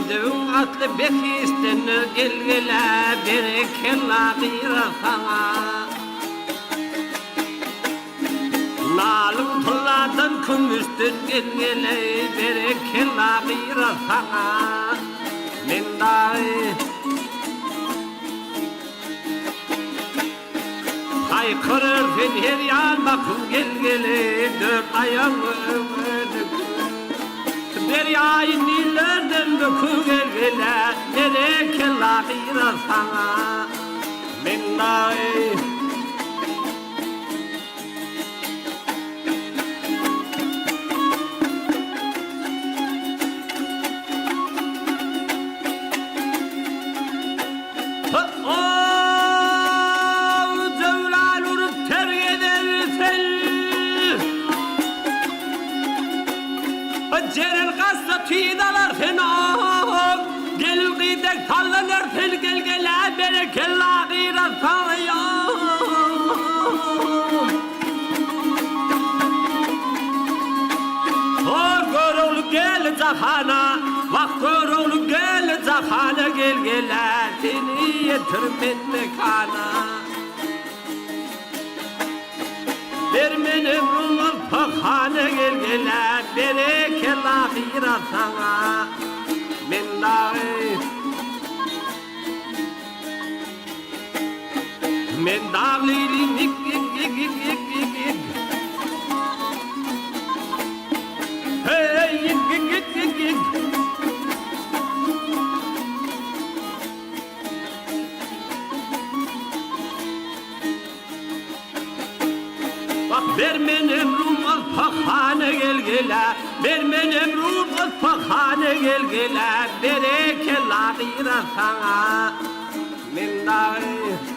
Bedewiň asly behisdendir gel-gel-ä berekella gyra saňa. Nalyň tylladan kümüşden gel-gel-eý berekella gyra saňa. Men dagy. Haýkyrar sen her ýan bakyň gel-gel-eý dört aýagyňy öňe döküp. Derýaýy Nillerden böküp gel-gel-ä berekella gyra saňa. Men dagy. Ho-ow, jöwlan urup ter gezer sen. Jeren gaçsa tiz alar sen, o-ow. Gelin gyz dek sallanar sen, gel-gel-ä, berekella gyra saňa-ow. Hor Görogly gel jahana, Wah Görogly gel jahana gel gel-ä seni ýetir men mekana. Ber men ömrüm pahana gel gel-ä berekella gyra saňa. Men dagy. Men daglyly ik ik ik ik ik ik ik. Hey ik ik ik ik ik. Bak ber men ömrüm Yspyhana gel gel-ä, Ber men ömrüm Yspyhana gel gel-ä, Berekella gyra saňa. Men dagy.